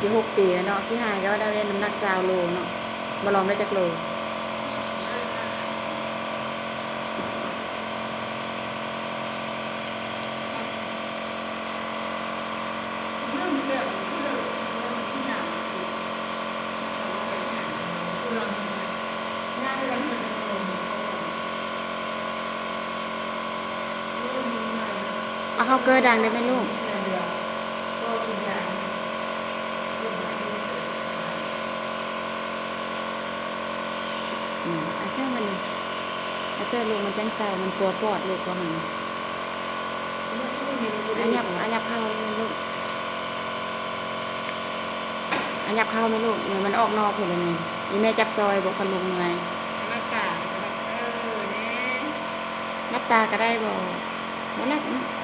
ຊິຫົກປີແລ້ວເນາະ ຂີ້ຮ້າຍກໍວ່າໄດ້ ນ້ຳໜັກຊາວໂລເນາະ. ບໍ່ລອງໄດ້ຈັກໂລ? ເອົາເຂົ້າເກີດັງໄດ້ໄໝລູກ? ອືມ ອາເຊີມັນ ອາເຊີລູກ ມັນຈັ່ງເຊົາ ມັນປົວປອດລູກວ່າຫັ້ນ. ອາ ຫຍັບ ອາ ຫຍັບເຂົ້າແມ່ລູກ ອາ ຫຍັບເຂົ້າແມ່ລູກ. ເອີ ມັນອອກນອກພຸ້ນແລ້ວນີ້ ອີ່ແມ່ຈັບຊອຍບໍ່ ຄັນລູກເມື່ອຍ. ຫຼັບຕາ ເອີ ແນ່ ຫຼັບຕາກໍໄດ້ບໍ່? ບໍ່ຫຼັບເນາະ.